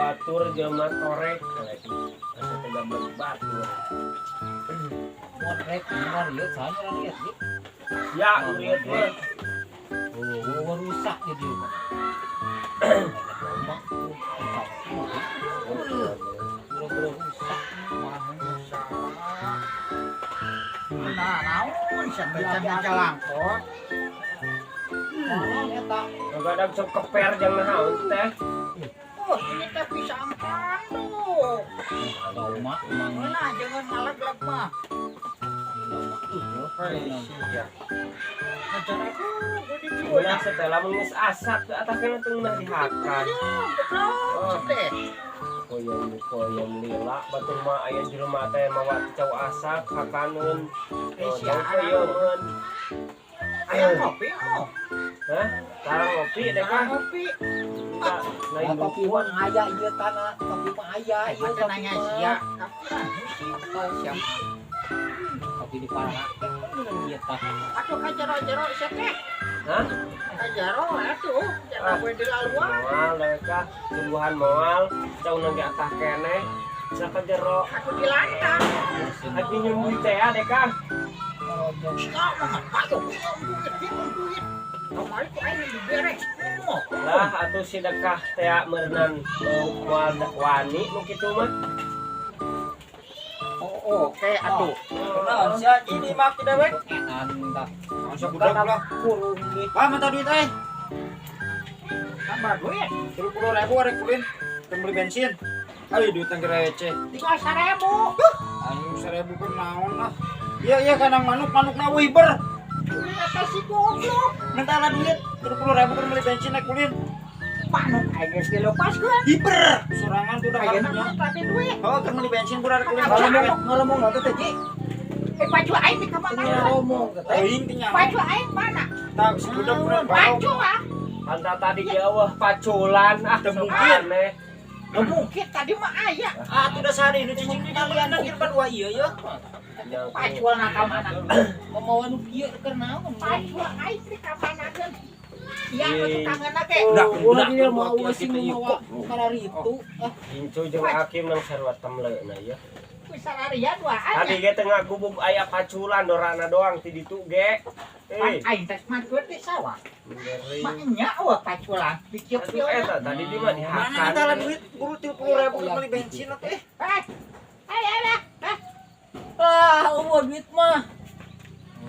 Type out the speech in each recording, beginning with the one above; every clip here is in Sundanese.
Batur jelema torek. Asa teh gablek batur. Motrek bener ieu saya lihat ieu. Ya, lihat mah. Oh, rusak jadi. Domba tuh, rusak. Boro-boro rusak. Rusak. Nah, naon sampai can ngajalangkot. Naon eta? Kadang sok keper jeung naon teh. Oh, ini teh pisang tanduk. Domba emang. Nah, jangan ngaleg-leg mah. Domba. Hei, sia. Ngajar aku, gue di dieu. Beunah setelah mun geus asak ke atas kana teu ngeunah dihakan. Oh, teh. Koyong koyong lila batur mah aya jelema teh mawa cau asak hakaneun. Eh, Oh, sia. cau koyongeun. Aya ngopi oh. Hah? Tara ngopi deh Tara kah? ngopi. Enggak, lain Nah, kopi dukun. mah aya ieu tanah, kopi mah aya ieu Mata kopi nanya mah. sia. Kapan musim siap. Kopi di parake kan ieu tah. Atuh ka jero-jero sia teh. Hah? Ka jero atuh. Jero gue di laluan. Moal deh kah? Sungguhan moal, cau nang ge atah keneh. Bisa ka jero. Aku di lantang. Aki nyembui teh ya deh kah? Sia mah ayo pinjam duit, pinjam duit. Kamari ku aing diberes. Oh. Lah atuh si dekah teh meureunan moal wani nu kitu mah. Oh, oke atuh. Naon sia ini mah kita dewek. Edan tah. Naon sia budak lah. Kurung duit. Wah, minta duit euy. Tambah duit. 30.000 arek ulin. Keur beli bensin. Ayo duit yang receh. Tinggal 1.000. Ayo 1.000 kan naon lah. Iya iya kadang manuk manuk na wiber. Duit eta si goblok. Minta lah duit 30.000 keur beli bensin naik ulin. Manuk aing geus dilepaskeun. Hiber. Sorangan tuh udah Ayeuna karunya. mah tapi duit. Oh, keur beli bensin budak arek ulin. Ngomong ngomong teh teh Ji. Eh baju aing di kamar mana? Ngomong teh. Teuing teh nya. Baju aing mana? Tah si budak budak bau. Baju ah. Pantat tadi jauh paculan ah Teu sok mungkin. aneh. Mungkin tadi mah aya. Ah, tuh udah sehari nu cicing di kalian keur dua ieu ya. Pacul na ka mana? Ngomong nu kieu keur naon? Pacul aing di ka mana geun? Iya, nu tukangeuna ge. Udah, Wah, udah, dia udah, mau udah, sing kita yuk. mawa kararitu. Ah, Incu jeung Hakim nang sarua temleuna ya. Ku salarian duaan Tadi nya. ge teu ngagubug aya paculan dorana doang ti ditu ge. Pan Eh, aing teh mah di sawah. ngeri. Mah nya eueuh paculan Atuh dicieu eta tadi di mah Mana dihakan. minta lah duit buru 30.000 keur beli bensin atuh eh. Eh. Eh, eh, eh. Ah, eueuh duit mah.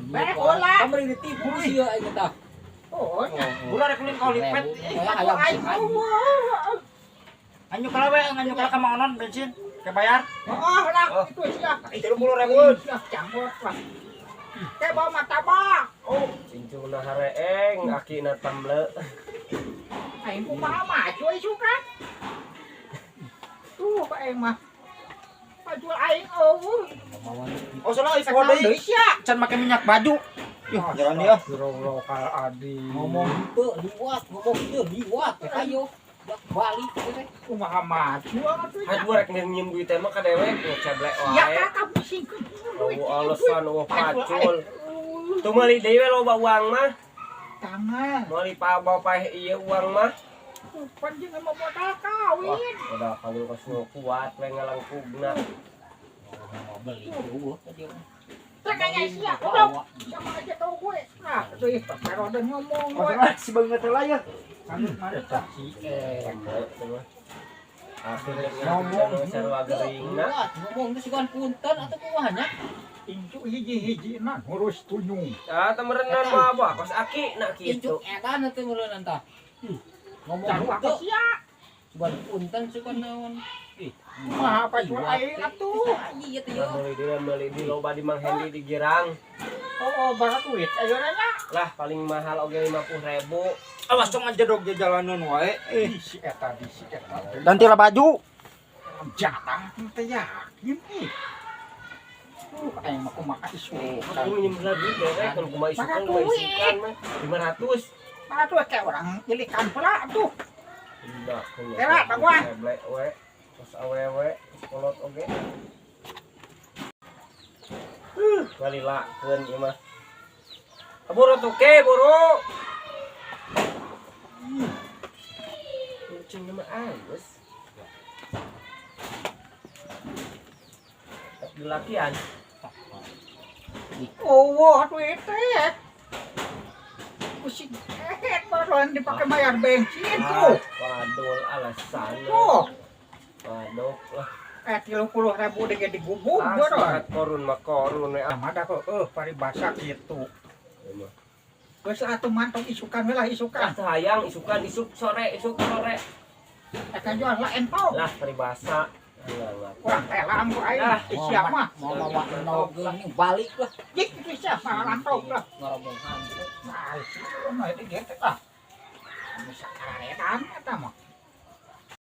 Beres ulah. Kamari ditipu sia aing tah. Oh, nya. Ulah rek ulin ka Olipet. Atuh aing eueuh. Anyu kala we, anyu kala ka Mang Onon bensin. Ke bayar. Oh, lah Oh. itu sia. 30.000. Sia canggot lah. Ke bawa martabak. Oh, incuna hareeng akina temle. Aing kumaha maju isukan. Tuh aing mah. Pacul aing eueuh. Oh, salah ieu Kenal deui. deui sia. Can make minyak baju. Yuh, jalan dia. Astagfirullahaladzim. Ngomong teu liwat, ngomong teu liwat teh ayo. Balik teh. Kumaha maju atuh. Hayu rek nyium duit teh mah ka dewek ngeceblek Ya wae. kakak pusingkeun duit. Oh, alasan eueuh Pacul pacul. aing. Tuh meuli deui we loba uang mah. Tangan. Meuli pa bawa ieu uang mah. Pan jeung mau modal kawin. Udah kawin kos nu kuat we ngalangkugna. Mau beli eueuh tadi. Teh nanya sia, goblok. Sama aja tau gue. Nah, tuh ih, perodan ngomong Oh, gue. salah si banget lah ya. Eta si eh. Akhirnya ngomong sarua geuringna. Liwat, ngomong teh sugan punten atuh kumaha nya? Incu hiji-hiji na ngurus tunyung. Ah, temerenan mah apa? Kos aki nak Incu kitu. edan atuh meureunnan tah. Ngomong Sarua teu ke sia. sugan punten sugan naon. Ih, Kumaha pacul aing atuh. Iya teh yo. Meuli di meuli di loba di Mang Hendi di Girang. Oh, oh, barat duit ayo nanya. Lah paling mahal oge 50.000. Awas cong ngajedog di jalanan wae. Eh, Ih, si eta di si eta. ganti lah baju. Jatah teh yakin ih. Tuh aing mah kumaha isukan. Aku minjem heula duit dewek kan kumaha isukan kumaha isukan mah 500. Mah tuh kayak orang ilikan pula tuh. Enggak, Kira, tangguhan. Ceblek we. Terus awewe, terus kolot oge. Ngalilakeun ieu mah. Buru tuke, buru. Kucing nama Agus. Lelakian. Oh, duit teh. Pusing baruan dipakai bayar bensin tuh. Waduh, alasan. Oh, Waduh lah. 30.000 deh digubuk Ah, baruan. semangat korun mah korun we. Ah. Sama dah kok, paribasa gitu. Emang. Geus lah atuh mantong isukan we lah isukan. Ah, teu hayang isukan isuk sore isuk sore. Eta jual lah entong. Lah paribasa. Alah, Urang telang ku aing. Ah. Sia mah. Mau mawa endog ini balik lah. Jik itu sia mah lantong lah. Ngoromongan. Nah, itu mah itu gitu ah. Bisa karetan eta mah.